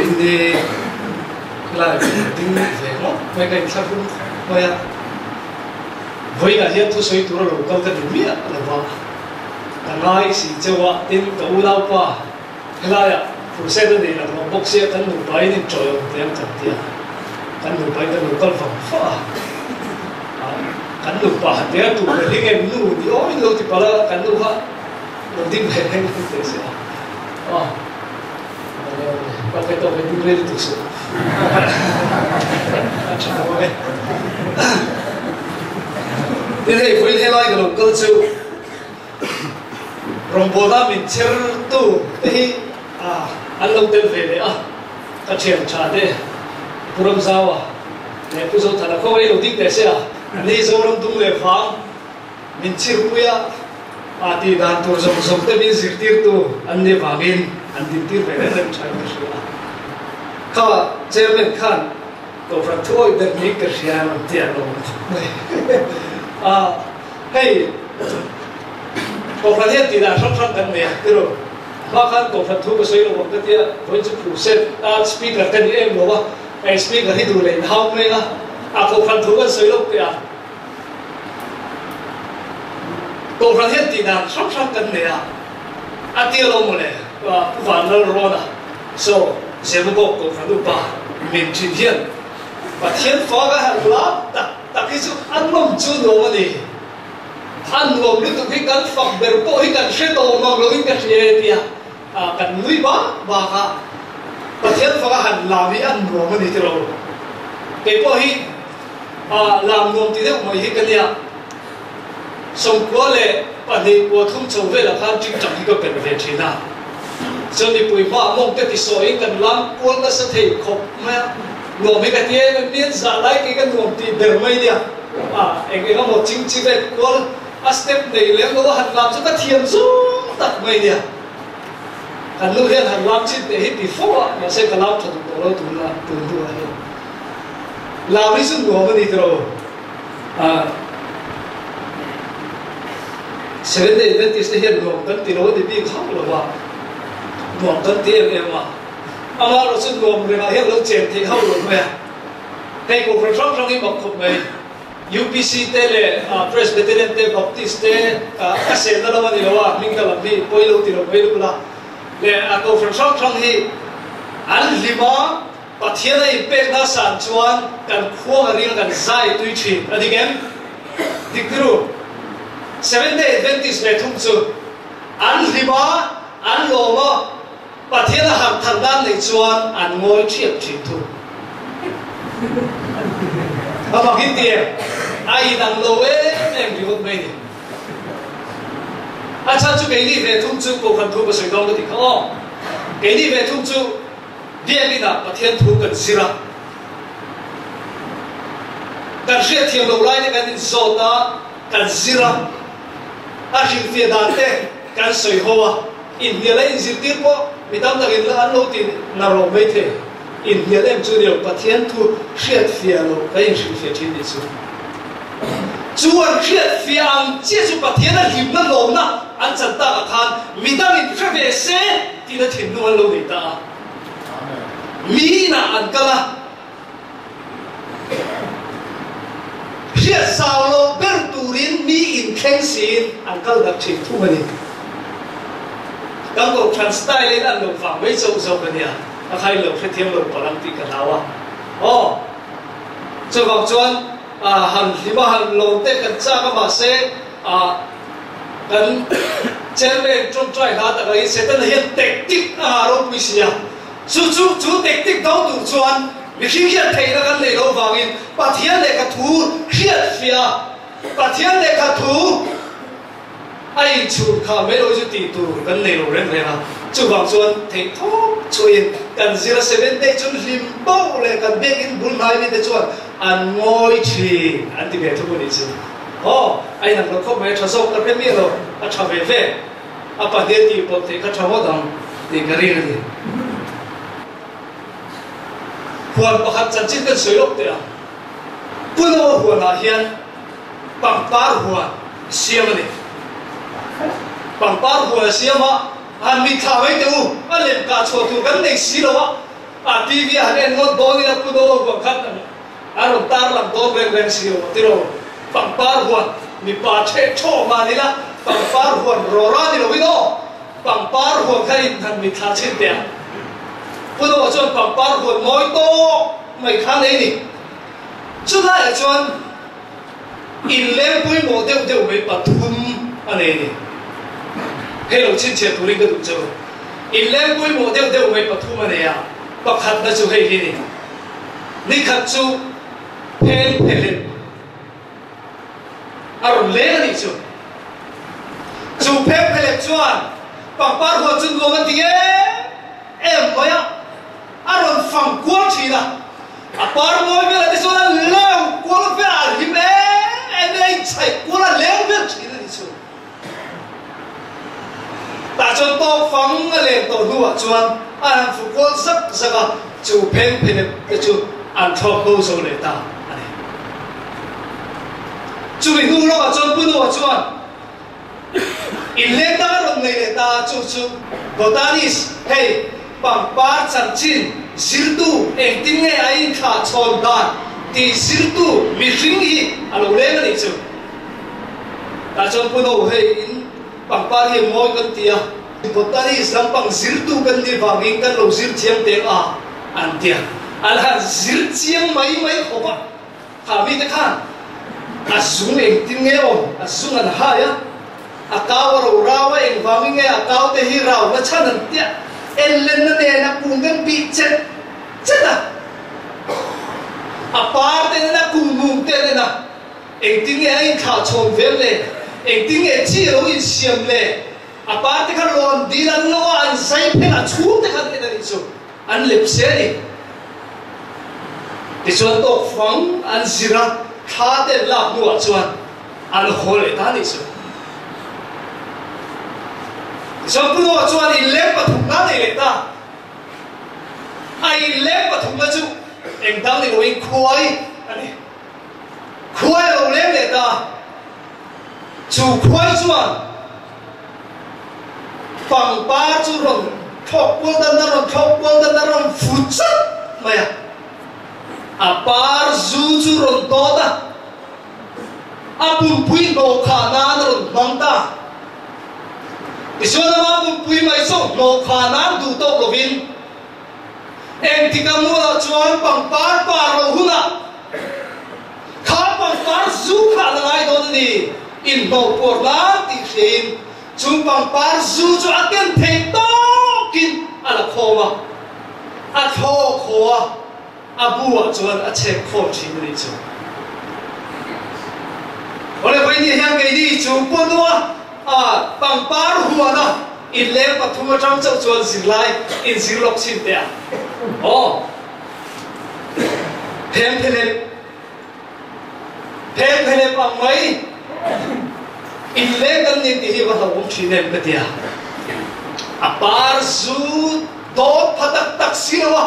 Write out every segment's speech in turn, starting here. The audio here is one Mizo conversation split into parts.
Vawiin ni helai ka ding ve ngawt mai ka inthlahrung khawp mai a, vawiinah hian thusawi tura lo kal ka ni miah lo va, ka ngai si cheu a, tin ka unaupa helaiah crusade a nei laklawh bawk sia kan nupain inṭawih awm teh ang kan ti a, kan nupain kan lo kal vang fah a, kan nupa han tia tur ber hi nge nu ni awmin lo ti palh a, kan nu kha lo ding ve reng reng teh si a. Aw. Tin hei vawiin helai ka lo kal chu rawngbawlna min chher tu te hi an lo tel ve leh a, ka thian tha te Pu Ramzaua leh Pu Zothana khaw ei lo ding teh se a, ni Zoram dung leh vang Min chirpui a, a tih dan tur zawng zawng te min zirtirtu an nih vangin an dintir ve reng reng thain ka hria a. Kha Chairman khan Kohhran thu awih ber niin ka hria a rawn ti a, lawm khawp mai. A, hei Kohhran hian tih dan hrang hrang kan nei a, ti ru. Hma khan Kohhran thu ka sawi lo ang ka tia, vawiin chu phu set a Speaker ka ni em lo a, hei Speaker hi duh leh inhau mai a, a Kohhran thu kan sawi lo teh a. Kohhran hian tih dan hrang hrang kan nei a, a tia lo mawle Pu Vanlalrawna saw Zemabawk Kohhran upa min thin hian Pathian fa ka herh lam tak tak hi chu a nawm chu nuam a ni. A nuam lutuk hi kan fak ber pawh hi kan hre tawh mang loin ka hria e tia kan nui bak bak a, Pathian faka han lam hi a nuam a ni tiraw. Keipawh hi A lam nuam ti deuh mai hi ka nia. 92 kua thum chho velah khan ṭingṭang hi ka perh ve ṭhin a. Chuan mipui hmaah mawng te ti sawiin kan lam kual nasa thei khawp mai a. Nuam hi ka ti em em, mian zah lai kei ka nuam tih ber mai nia. A eng eng emaw chingchi vet kual a step nei lem lo a han lam chu ka thiam zawng tak mai nia. Kan nu hian han lam chin teh hi ti fo a, mahse ka lam ṭha duh tawh lo tun tun hnuah hian. Lam hi chu nuam a ni tiraw? Seventh Day Adventist te hian nuam kan ti lo a ni bik hauh lo va, nuam kan ti em em a. Amaherawh chu nuam rengah hian lo chen theih hauh lo mai a. Hei kohhran hrang hrang hi mak khawp mai. UPC te leh Presbyterian te, Baptist te ka selna lam a ni lo a, hming ka lam hi pawi lo ti lo mai luh la. Leh kohhran hrang hrang hi an hlim a. Pathian a inpekna san chuan kan khuang a ring a kan zai tui thin a dik em? Dik ru. Seventh Day Adventist ve thung chu an hlim a, an lawm a, Pathian a harh thar nan neih chuan an ngawi thiap thin thung. A mak in ti em? A inang lo em em ringawt mai ni. A chhan chu keini ve thung chu Kohhran thu ka sawi dawn ka ti kha aw. Keini ve thung chu Biakinn-ah Pathian thu kan zir a, kan hriatthiam loh laite kan inzawt a, kan zir a, a hrilhfiah dan te kan sawi ho a, inhnial a inzirtir pawh mi tam takin an lo ti na rawh mai thei. Inhnial em chu ni lo, Pathian thu hriatfiah loh kan inhrilhfiah thin tih chu. Chu an hriatfiah ang chiah chu Pathian a hlimna lawmna an chan takah khan mi dangin hre ve se tihna thinlung an lo nei ta a. Mi inah an kal a, hriat zau loh ber turin mi inthleng siin an kal darh thin thung a ni. Kan kohhran style in an lo vang mai chauh zawk a nia, a kha in lo hrethiam lo palh ang tih ka hlau a. Aw, chuvang chuan han hlim a, han lo te kan chak a, mahse kan chairman tawngtai hla takah hi Setana hian tactic a ngah ropui si a, chu chu chu tactic do tur chuan mihring hian theihna kan neih loh vangin Pathian lehkha thu hriatfiah a, Pathian lehkha thu a inchhun kha mai lo chu tih tur kan nei lo reng reng a, chuvang chuan theih thawk chhuahin kan zir a Seventh Day chun hlim bo leh kan biakinn bul hnai mite chuan an ngawi thin an ti ve thung a nih chu. Aw, a inang lo khawp mai, a tha zawk ka hre miah lo, a tha ve ve. A pahnih a tih pawlh theih kha tha ngawt ang tih ka ring a ni. Huan pakhat chanchin kan sawi lawk teh ang. Pu Noa huanah hian pangpar huan a siam a ni. Pangpar huan a siam a, han mitthla mai teh u, a lem kah chhuah tur kan nei si lo a. A TV a han en ngawt dawn ila Pu Noa huan khan a rawn tar lang dawn reng reng si lo a ti lo. Pangpar huan mipa ṭheh ṭhawh man ila pangpar huan rawra ni loin aw pangpar huan kha in han mitthla chhin teh ang. Pu Noa chuan pangpar huan mawi tawk mai kha nei ni. Chulaiah chuan inleng pawimawh deuh deuh mai pathum a nei ni. Hei lo chhinchhiah turin ka duh che u. Inleng pawimawh deuh deuh mai pathum a nei a, pakhatna chu hei hi ni. Nikhat chu pheng phelep a rawn leng a nih chu. Chu pheng phelep chuan pangpar huan chu nuam a ti em em mai a, a rawn fang kual thin a. A par mawi velah te chuan a leu kual velah a hlim em em a, a inchhaih kual a leng vel thin a nih chu. Tah chuan tawk fang a len tawh hnuah chuan an han fu kual zak zak a, chu pheng phelep te chu an thlawk bo zo leh ta a ni. Chumi hnu lawkah chuan Pu Noah chuan inleng dang a rawn nei leh ta a, chu chu Botanist, hei pangpar chanchin zirtu engtin nge a inthlah chhawn dan tih zirtu mihring hi a lo leng a nih chu. Tah chuan Pu No hei in pangpar hi mawi kan ti a, Botanist lampang zirtu kan nih vangin kan lo zir thiam teng a an ti a, an han zir chiang mai mai khawp a, kha mite khan a zung engtin nge awm, a zung an hai a, a kau a ro rau a, engvangin nge a kau te hi rau na chhan an tia, enlenna nen a kung kan bih chet chet a, a par te nen a kung mum te nen a. Engtin nge a inthlah chhawn vel le? Engtin nge chi a lo insiam le? A pa te kha rawn dil an lo a, an zai phel a, chhung te kha an en a nih chu, an lep se a ni. Tichuan tawk fang an zir a, thla te an lak hnuah chuan an haw leh ta a nih chu. Tichuan Pu Noah chuan inleng pathumna a nei leh ta. A inleng pathumna chu engdang ni loin khuai a ni. Khuai a lo leng leh ta. Chu khuai chuan pangpar chu rawn thlawk kual dan a rawn thlawk kual dan a rawn fu chat mai a. A par zu chu rawn dawt a, a pumpui hnawhkhah nan a rawn hmang ta. Tichuan ama pumpui mai chu hnawhkhah nan duh tawk lovin Engtik a mualah chuan pangpar par lo hunah kha pangpar zu kha a la ngai dawn a ni, inhnawh puar nan tih hriain chu pangpar zu chu a ken thei tawkin a la khawm a, a thlawk haw a, a buah chuan a chhek khawm thin a nih chu. Awle vawiin hian keini chu Puanua pangpar huana inleng pathum atang chauh chuan zirlai inzir lawk chhin teh a. Aw. Phengphelep Phengphelep ang mai inleng kan nin tih hi va hlauhawm thin em ka tia. A par zu dawt pha tak tak si lo a.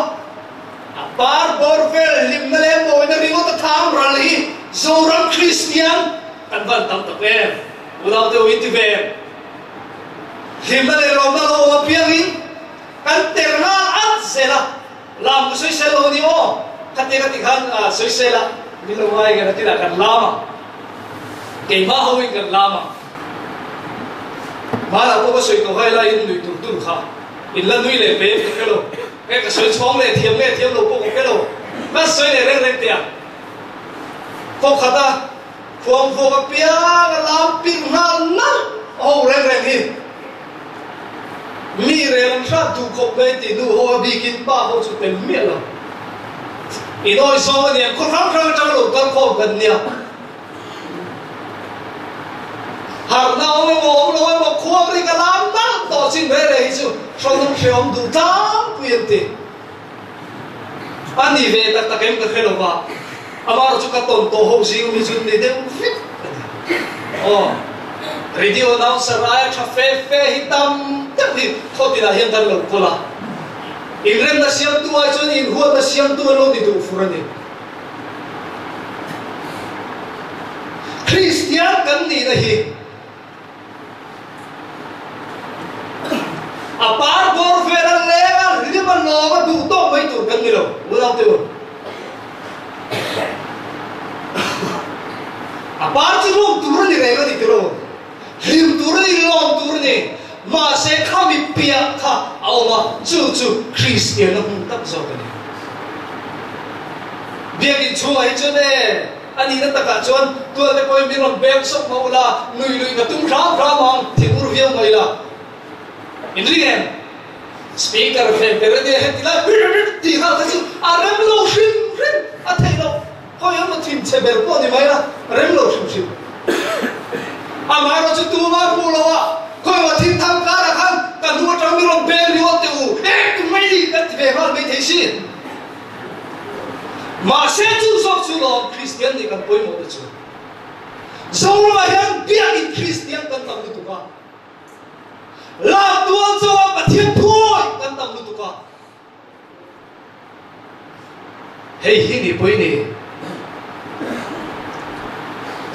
A par bawr vel hlimna leh mawina ringawt a thang ral hi Zoram Kristian kan van tam tak em? Unau te u in ti ve em? Hlimna leh lawmna lo awm apiangin kan ter nghal at zel a, lam ka sawisel lo a ni aw, khatia ka ti khan sawisel a min lo ngai kan a tinah kan lam ang, keimah ho in kan lam ang. Hmanah pawh ka sawi tawh hai laiin nuih tur tur kha in la nui leh ve em ka hre lo. Nge ka sawi chhawng leh thiam nge thiam lo pawh ka hre lo. Ka sawi leh reng reng teh a. Khaw khat a khuang vuak apiang a lam pir nghal nalh ho reng reng hi. Mi rel an hrat duh khawp mai tih nu ho a bikin pa ho chu tel miah lo. In awi zawng a nia, khaw hrang hrang atang lo kal khawm kan nia. Harhna awm emaw awm lo emaw khuang ri ka lam nalh tawh chin reh reh hi chu hrawn hreawm duh tlangpui an ti. A ni ve tak tak em ka hre lo va, amaherawh chu ka tawn tawh ho zing mi chu ni deuh vek a ni. Aw, radio announcer aia tha fe fe hi tam deuh hi khawtinah hian kan lo kawl a, inremna siamtu ai chuan inhuatna siamtu an lo ni duh fur a ni. Kristian kan nihna hi a par bawr vel a leng a, hlim a lawm a duh tawk mai tur kan ni lo, unaute u. A par chu lawm tur a ni reng a ni tilo, hlim tur a ni, lawm tur a ni. Mahse khami piah kha a awm a, chu chu Kristianna hmun tak zawk a ni. Biakinn chhungah hi chuan e, a nihna takah chuan tualte pawhin min rawn beng sawk mah ula, nui luih ka tum hram hram ang, thinur viau mai la. In ring em? Speaker ve ber a nia heti lai tih nghal kha chu a rem lo hrim hrim a theih loh. Khawi emaw thin chhe ber pawh ni mai la, rem lo hrim hrim. Amaherawhchu tuma hmuh loh a, khawi emaw thil thang karah khan ka hnu atang mi rawn beng ringawt teh u, ek mai ni kan ti ve nghal mai thei si. Mahse chu zawk chu lawm Kristian nih kan pawimawh te chu. Zoramah hian biakin Kristian kan tam lutuk a. Lak tual chauha Pathian thuawi kan tam lutuk a. Hei hi ni pawh i ni.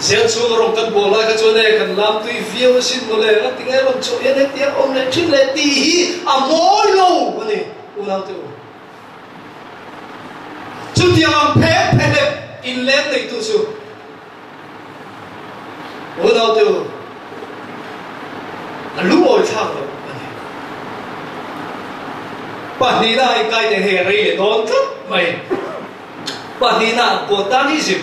Zel chhung a rawn kan bawh lai kha chuan e kan lam tui viau asin mawle, a ti nge rawn chawh hian hetiang awm leh thin leh tih hi a mawi lo a ni unaute u. Chutiang ang pheng phehlep inleng neitu chu Unaute u, a lungawi thlak loh a ni. Pahnihna a inkai teh hei a rei leh dawn tlat mai. Pahnihna Botanism,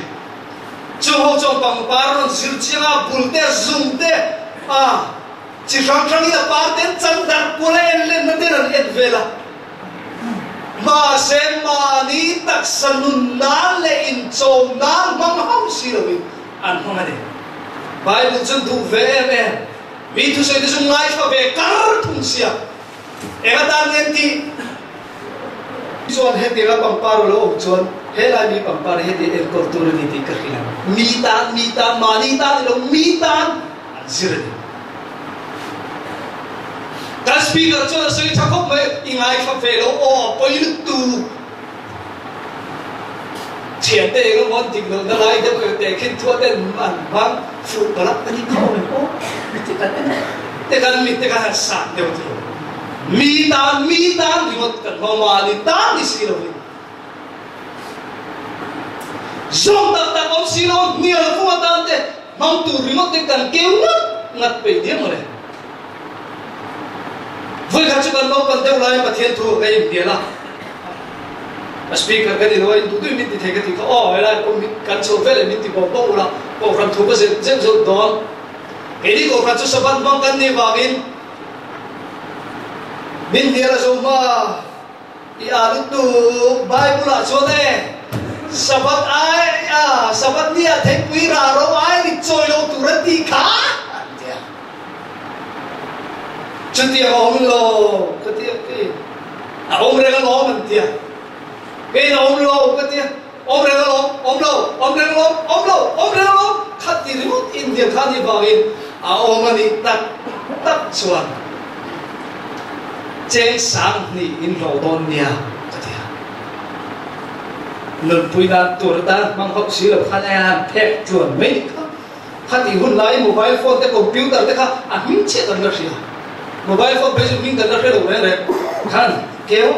chung ho chuan pangpar rawn zir chiang a, bul te, zum te, a chi hrang hrangin a par te an chan darh kual a, en lenna ten an en vel a. Mahse mahni taksa nun nan leh inchawm nan hmang hauh si loin an hmang a ni. Bible chuan duh ve em em, mi thusawi te chu ngaithla ve kar thung sia, eng atan nge an tih? Chuan hetianga pangpar lo awm chuan helai mi pangpar hi heti enkawl tur a ni tih ka hria. Mi tan, mi tan, mahni tan ni lo, mi tan an zir a ni. Kan speaker chuan a sawi tha khawp mai, i ngaithla ve lo aw a pawi lutuk. Thiante eng emaw an dik lohna lai deuh eng teh khin thuah ten an hmang fuh palh a, ani kha awm em aw mi te kan en te kan mit te khan han sat deuh chu mi tan mi tan ringawt kan hmang mahni tan ni si lovin zawng tak tak awm si lo hnial vung atan te hmang tur ringawt te kan keu ngat ngat peih diam mawle. Vawikhat chu kan naupang deuh laiin Pathian thu ka inhnial a, a speaker ka ni lo a, in duh duhin min ti thei ka ti kha, aw helai pawh min kan chhoh veleh min ti bawk bawk ula, Kohhran thu ka zilh zeuh zeuh dawn. Keini Kohhran chu Sabbath hmang kan nih vangin min hnial a zo hma. I a lutuk Bible ah chuan e Sabbath ai a Sabbath ni ah theipui rah ro ai rit chawi lo tur an tih kha an ti a. Chutiang a awm lo ka ti a kei a awm reng alawm an ti a. Keiin a awm lo ka ti a awm reng alawm awm lo awm reng alawm awm lo awm reng alawm kha ti ringawt India kha ni vangin a awm a nih tak tak chuan Cheng 2000 in hlawh dawn nia ka ti a. Nunpui dan tur atan hmang hauh si lo khan a han phek tluan mai nih kha. Khatih hun laiin mobile phone te computer te kha a hming chiah kan la hria. Mobile phone phei chu hming kan la hre lo reng reng. Khan keu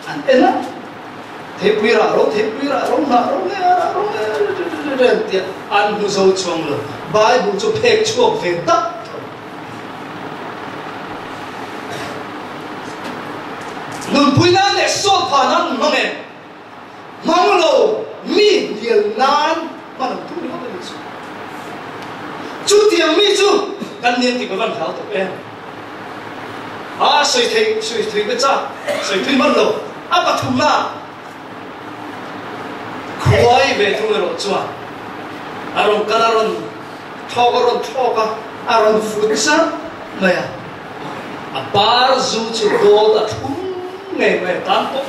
an en a, theipui rah ro, theipui rah ro, hnah ro nge rah ro nge reng tia an hmu zo chuang lo. Bible chu phek chhuak ve tak tho. Nunpui nan leh sawt pha nan hmang em? Hmang lo mi hnial nan hman ang tur ringawt a ni chu. Chutiang mi chu kan nia tih ka van hlau tawh em? A sawi thei, sawi thui ka chak, sawi thui hman lo. A pathumna khuai ve thung erawh chuan a rawn kal a rawn Thlawk a rawn thlawk a, a rawn fut zat mai a. A par zu chu dawt a thlum ngei mai a tan pawh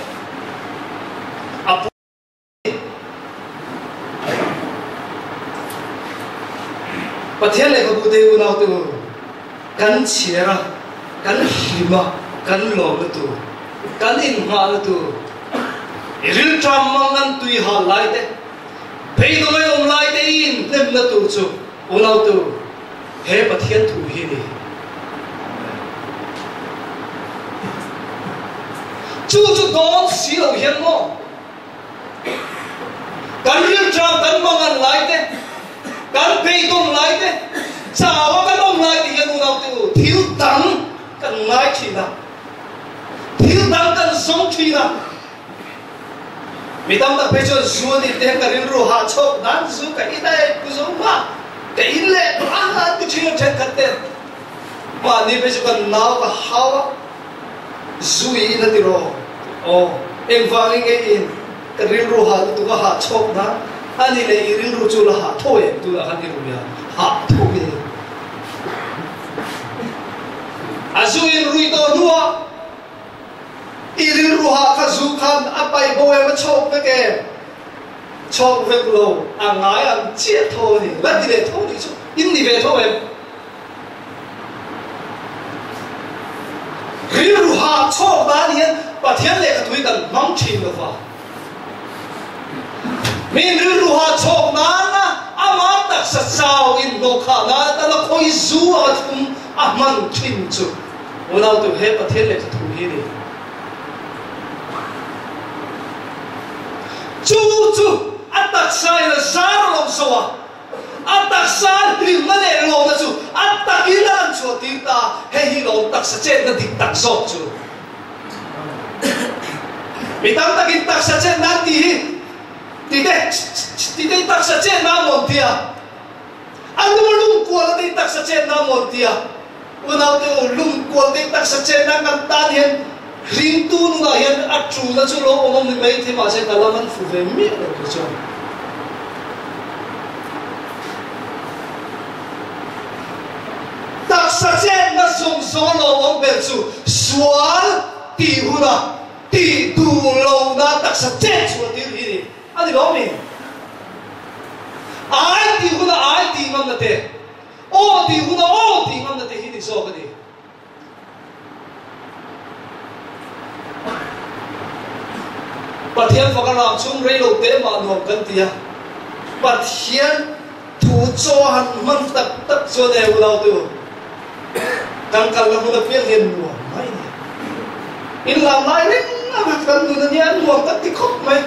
a pui. Pathian lehkhabu te unaute u, kan chhiar a, kan hlim a, kan lawmna tur, kan inngahna tur, i rilṭam mang an tui hal lai te, Beidawng awm lai te in hnemna tur chu unautu he Pathian thu hi ni. Chu chu dawn si lo hian maw? Kan rilṭam kan mangan lai te, kan beidawn lai te, chau a kan awm lai te hian unaute u, thil dang kan ngai ṭhin a, thil dang kan zawng ṭhin a. Mi tam tak phei chuan zu an in te hian ka rilru hahchhawk nan zu ka in a ei pu zo hma, ka in leh hma an ti ṭhin a ṭhenkhat ten. Mahni phei chu kan nau ka hau a. Zu i in a ti rawh. Aw, engvangin nge i in? Ka rilru hah lutuk a hah chhawk na a ni leh i rilru chu la hah tho em? Tunah khan i rui a, hah tho i ni. A zu in rui tawh hnuah i rilru hah kha zu khan a paih bo em, a chhawk vek em? Chhawk vek lo, a ngai ang chiah tho a ni. La ti leh tho nih chu in ni ve tho em? Rilru hah chhawk dan hian Pathian lehkha tui kan hmang thin lo va. Min rilru hah chhawk nana ama taksa chau inhnawh khah nan atana khawi zu anga thlum a hman thin chu unautu he Pathian lehkha thu hi ni. Chu chu a taksa in a zar lo zo a. A taksa hlimna leh lawmna chu a takin a rawn chhuah tir ta a, hei hi lawm taksa chetna dik tak zawk chu. Mi tam takin taksa chetna an tih hi tite tite i taksa chetna a mawn tia, a lung a lung kual ate i taksa chetna a mawn tia, unaute u lung kual te i taksa chetna kan tan hian ringtu nunah hian a tulna chu lo awm awm ni mai thei mahse ka lam an fu ve miah lo kei chuan. Taksa chetna zawng zawng a lo awm ber chu sual tih huna tih duh lohna taksa chet chhuah tir hi ni a ni lo mi? Ai tih huna ai tih ngamna te, aw tih huna aw tih ngamna te hi ni zawk a ni. Pathian faka ram chhung rei lo te mah nuam kan ti a, Pathian thu chaw han hman tak tak chuan e unau te u, kan kalna hmun apiang hian nuam mai a ni. In lam lai reng a nghat kan nun a nia, nuam kan ti khawp mai.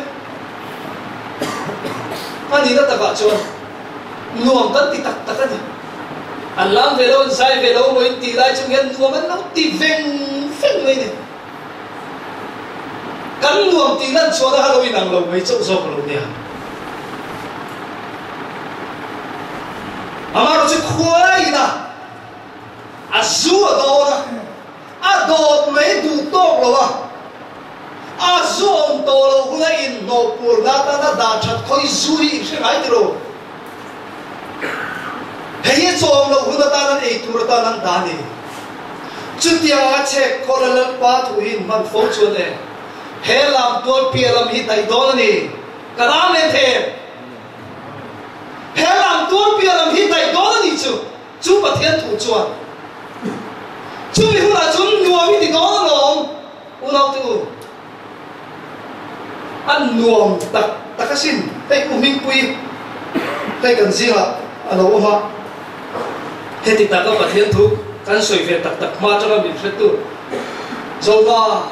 A nihna takah chuan nuam kan ti tak tak a ni. An lam ve lo, an zai ve lo maw in tih lai chung hian nuam an lo ti veng veng mai ni. Kan nuam tih lan chuan a ha lo inang lo mai chauh zawk lo nia. Amaherawhchu chu khuai ina a zu a dawn a, a dawt mai duh tawk lo a, a zu awm tawh lo huna inhnawh purna atana dah that khawi zu hi in hre ngai tiro. Hei hi chawm loh hun atan an ei tur atan an dah a ni. Chutiang a chhek khawl a Lalpa thu hi in hman fo chuan e, he lam tual piah lam hi daih dawn a ni. Ka ram en thei em? He lam tual piah lam hi daih dawn a ni chu, chu Pathian thu chuan. Chumi hunah chuan nuam i ti dawn alawm, unaute u. A nuam tak tak asin, hei U Hmingpui hei kan zingah a lo awm a, heti taka Pathian thu kan sawi ve tak tak hma atanga min hretu Zopa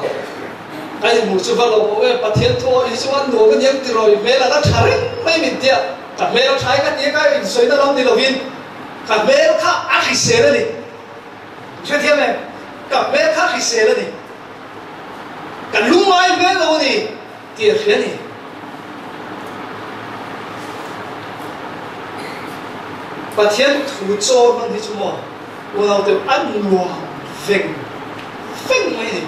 ka inhmuh chu va lo awm e, Pathian thu awih hi chu a nuam a niang tiraw i hmel a la tha reng mai min tia, ka hmel a tha e ka tia ka insawi na lam ni lovin ka hmel kha a hrisel a ni, hrethiam em? Ka hmel kha a hrisel a ni. Kan lungngai hmel lo a ni tih a hria a ni. Pathian thu chaw hman hi chu maw unaute a nuam veng veng mai a ni.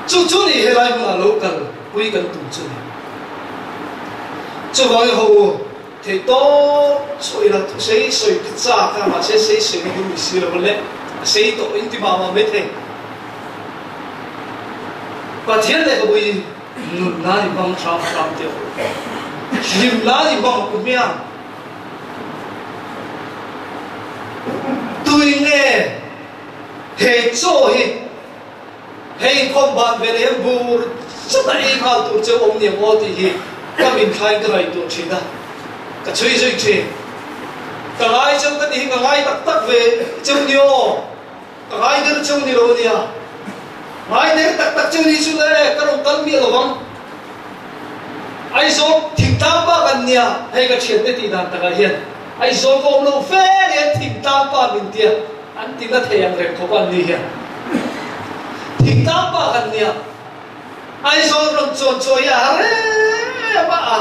Chu chu ni helai hmunah lo kal pui kan tum chu a ni. Chuvangin ho u, Theih tawp chhuah ila thu sei sawi ka chak a, mahse sei sawi na hun ni si lo le, a sei tawh in ti mah mah mai thei. Pathian leh ka bui nun nan i hmang hram hram teh u, hlim nan i hmang u hmiang. Tui nge he chaw hi Hei inkhawm ban ve leh hian bur chata ei nghal tur cheu awm niang aw tih hi ka min thlain ka ngaihtuah thin a, ka chhui zui thin. Ka ngai cheu ka tih hi ka ngai tak tak ve cheu ni aw, ka ngai der cheu ni lo ania. Ngai der tak tak chu ni chu le ka rawn kal miah lo vang. Aizawl thingtlang pa kan nia, hei ka thiante tih dan takah hian Aizawl ka awm lo fe nia thingtlang pa min tia an ti na thei ang reng khawp a an ni hian. Thingtlang pa kan nia, Aizawl rawn chuan chawi a har em a, a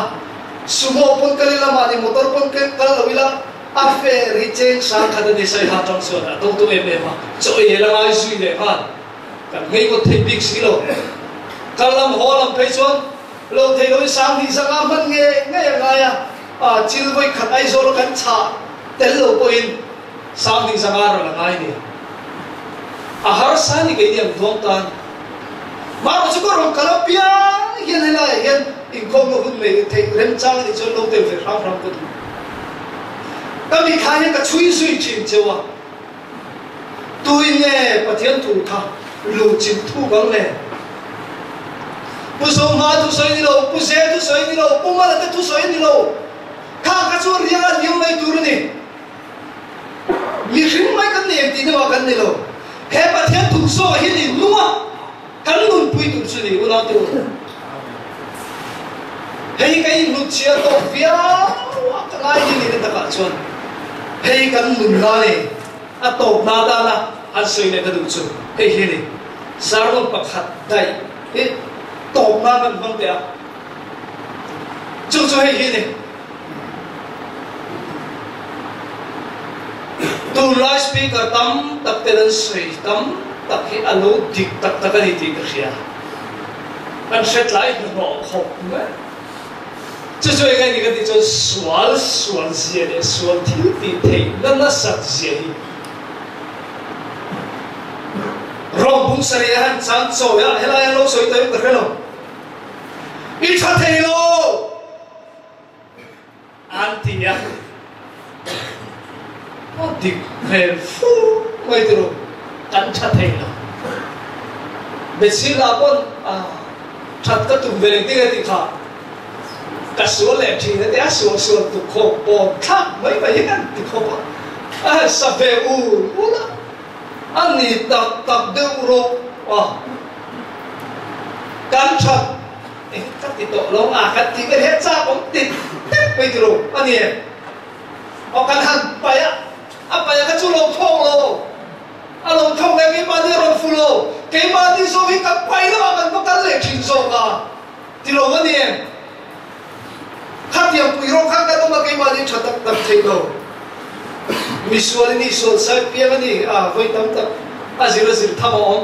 sumo pawn kal ila mahni motor pawn kal lo ila a fe ri cheng sang khat a ni Saiha tang chuan a to tum em em a, chaw ei la ngai zui leh nghal. Kan ngei ngawt thei bik si lo. Kal lam haw lam phei chuan lo thei loin 2000 a hman nge ngei a ngai a, a chil vawi khat Aizawl a kan chhah tel lo pawhin 2500 rawn a ngai ni. A harsa ni kei ni ang duang tan. Mahrawh chu ka rawn kal apiang hian helaiah hian inkhawmna hun nei theih remchang a nih chuan lo tel ve hram hram ka duh. Ka mitthla hian ka chhui zui thin cheu a. Tuin nge Pathian thu kha luh chilh thuk ang le? Pu Sawmha thusawi ni lo, Pu Ze thusawi ni lo, Pu Mala te thusawi ni lo, khang kha chu riang a liam mai tur a ni. Mihring mai kan ni em tih hnuah kan ni lo. He Pathian thu zawh hi ni nunga kan nunpui tur chu ni unau te u. Hei ka inhnutchhiar tawh viau a, ka ngai ni ni na takah chuan hei kan nun na ni a tawp na atana han sawi leh ka duh chu hei hi a ni. Sermon pakhat daih hi tawp nan kan hmang teh a, chu chu hei hi a ni. Tunlai speaker tam tak ten an sawi tam tak hi a lo dik tak tak a ni tih ka hria. Kan hre tlai hnuhnawh khawp mai. Chu chu eng nge ni ka tih chuan sual sual zia leh sual thil tih theihna nasat zia hi Rom bung sarih a han chang chawi a, helai an lo sawi tawh em ka hre lo. I tha thei lo! An ti a, a dik hmel fu mai ti ru, kan tha thei lo. Bethsila pawn a that ka tum ve leng ding a tih kha, ka sual leh thin a ti a, sual sual tuk khawp pawn thlak mai mai hi kan ti khawp a, a han sa ve ul ul a, a ni tak tak deuh rawh a, kan that. Eng ka ti tawh lo a kan tih vel hian chak awm tit tet mai tiro a ni em? Aw kan han paih a, a paih a kha chu lo thawk lo, a lo thawk leh keimahni a rawn fu lo, keimahni zawk hi kan paih lamah kan va kal leh thin zawk a ti lo a ni em? Khatiang pui rawh khan kan awm a keimahni tha tak tak thei lo. Misual i nih sual sai piang a ni a, vawi tam tak a zir a zir tham a awm.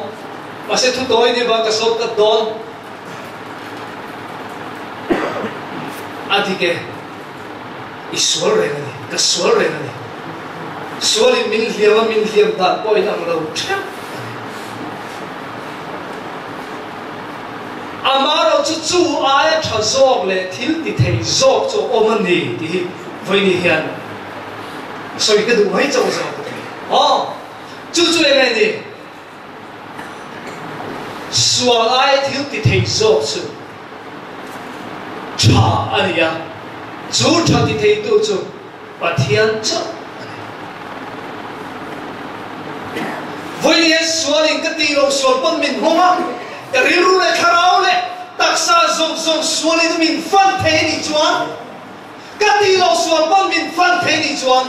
Mahse thutawi ni vang ka sawt kat dawn. A dik e, i sual reng a ni, ka sual reng a ni. Sualin min hliam a, min hliam dan pawh in ang lo theuh a ni. Amaherawh chu chu aia tha zawk leh thil ti thei zawk chu a awm a ni tih hi vawiin hian sawi ka duh mai chauh zawk a ni. Aw, chu chu eng nge ni? Sual aia thil ti thei zawk chu tha a ni a, chu tha ti theitu chu Pathian chauh a ni. Vawiin hian sualin ka tih loh sual pawn min nghawng a, ka rilru leh thlarau leh taksa zawng zawng sualin min fan thei a nih chuan, ka tih loh sual pawn min fan thei a nih chuan,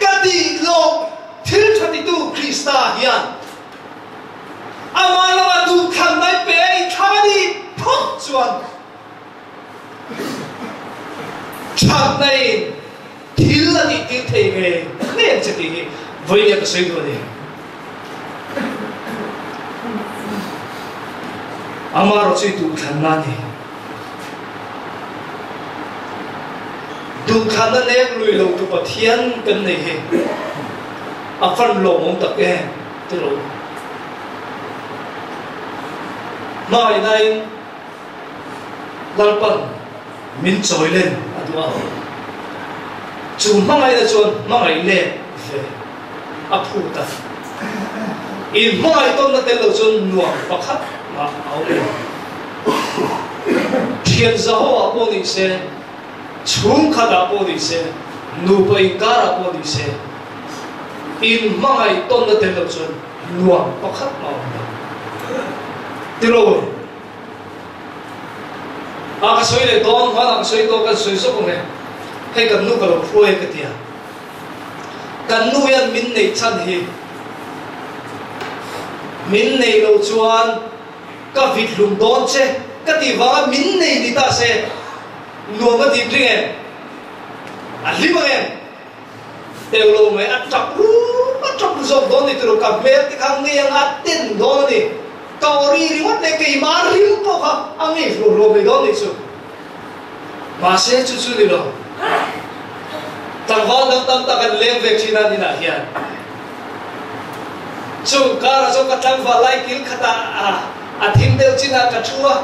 ka tih loh Thil tha titu Krista hian amah lamah duhthlan mai pe a inthlang a nih phawt chuan thatna in thil a tih tir thei nge nge ang che tih hi vawiin ka sawi duh a ni. Amaherawhchu i duhthlanna a ni. Duhthlanna nek lui lo tu Pathian kan nei hi a fan lawmawm tak em ti lo. Hmainain Lalpan min chawi len a duh a, chu hmangaihna chuan hmangaih let ve a phut a. In hmangaih tawnna tel lo chuan nuam pakhat mah a awm lo. Thian zaho ah pawh ni se, chhungkhat ah pawh ni se, nupa inkar ah pawh ni se, in hmangaih tawnna tel lo chuan nuam pakhat mah a awm lo. Tilo. A ka sawi leh dawn hmanah ka sawi tawh kan sawi zawk ang e. Hei kan nu ka lo hruai e ka ti a. Kan nu hian min neih chhan hi min neih loh chuan ka vit hlum dawn che ka tih vanga min nei ni ta se nuam a tih ring em? A hlim ang em? Teuh lo mai a tap ru a tap ru zawk dawn ni turu ka hmel te kha ngei ang a ten dawn a ni. Ka aw ri ringawt leh keimah ring pawh kha a ngei hluah hluah mai dawn ni chu. Mahse chu chu ni lo. Tlangval dang tam tak an leng ve thin a ninah hian. Chung karah chuan ka tlangval lai kil khatah a thim deuh chinah ka thu a.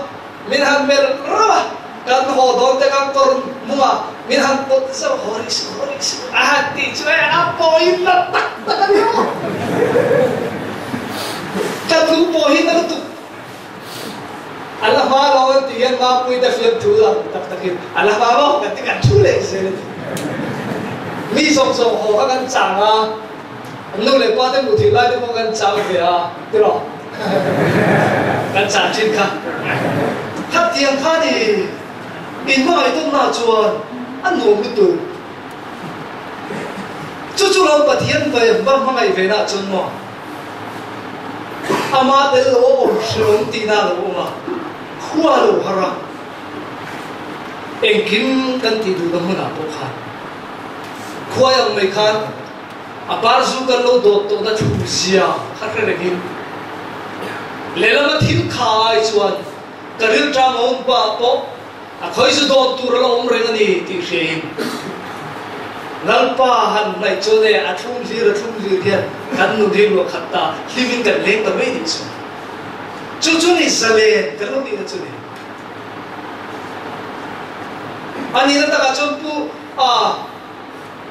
Min han melh rauh a, kan haw dawn te khan kawr mungah min han pawt zauh, haw rih suh, haw rih suh a han tih chu e, a pawhin na tak tak a ni maw? Ka thu pawh hi na lutuk. A la hma lo an tih hian Mapuii te fiamthu lang tak takin a la hma maw kan ti kan thu leh zel a ti. Mi zawng zawng haw kha kan chang a, nu leh pa te hmuh thih lai te pawh kan chang ve a, tiraw? Kan chah thin kha. Khatiang kha ni in hmangaih tawnna chuan a nuam lutuk. Chu chu lo Pathian ve va hmangaih ve nah chuan maw ama tel lo a awm hrilawm tihna a lo awm a, khua a lo har a. Engkim kan tih duhna hmunah pawh khan khuai ang mai khan A par zu kan lo dawt tawhna thu zia kha hre rengin lehlam a thil kha ai chuan ka rilṭam a awm pah pawh a khawi zu dawt tur a la awm reng a ni tih hriain Lalpa han hnaih chuan e a thlum hlir a thlum hlir hian kan nun hi luah khat ta hlimin kan leng ta mai nih chu. Chu chu ni zalen kan lo nihna chu ni. A nihna takah chuan Pu a.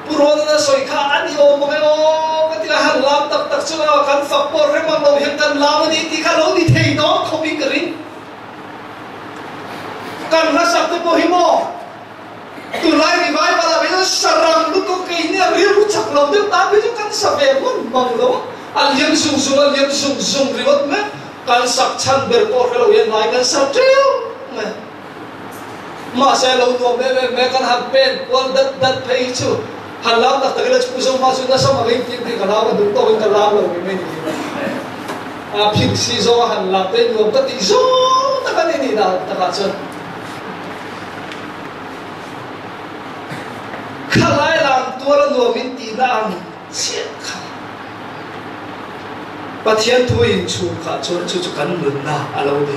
Pu Ronald-a sawi kha a ni awm ang e aw ka ti a, han lam tak tak chu a kan fak pawh rem ang lo hian kan lam a ni tih kha lo ni thei dawn khawpin ka ring. Kan hlasak te pawh hi maw tunlai revival ah hian sarang lutuk kei nia rilru chak lo deuh tan phei chu kan sa ve hman mang lo a, a liam zung zung a liam zung zung ringawt mai a, kan sak chhan ber pawh hre lo hian ngai kan sa teuh mai a. Mahse lo nuam em em mai kan han pen kual dat dat phei hi chu han lam tak tak ila chu Pu Zohma chu nasa mak in tih ka lam a duh tawkin ka lam lo mai mai ni a phir si zawng a han lam te nuam ka tih zawng tak a ni nih dan takah chuan khalai lam tual a nuam in tihna ang chiah kha Pathian thu in chhung kha chuan chu chu kan nunna a lo ni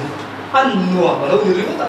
a nuam a lo ni ringawt a.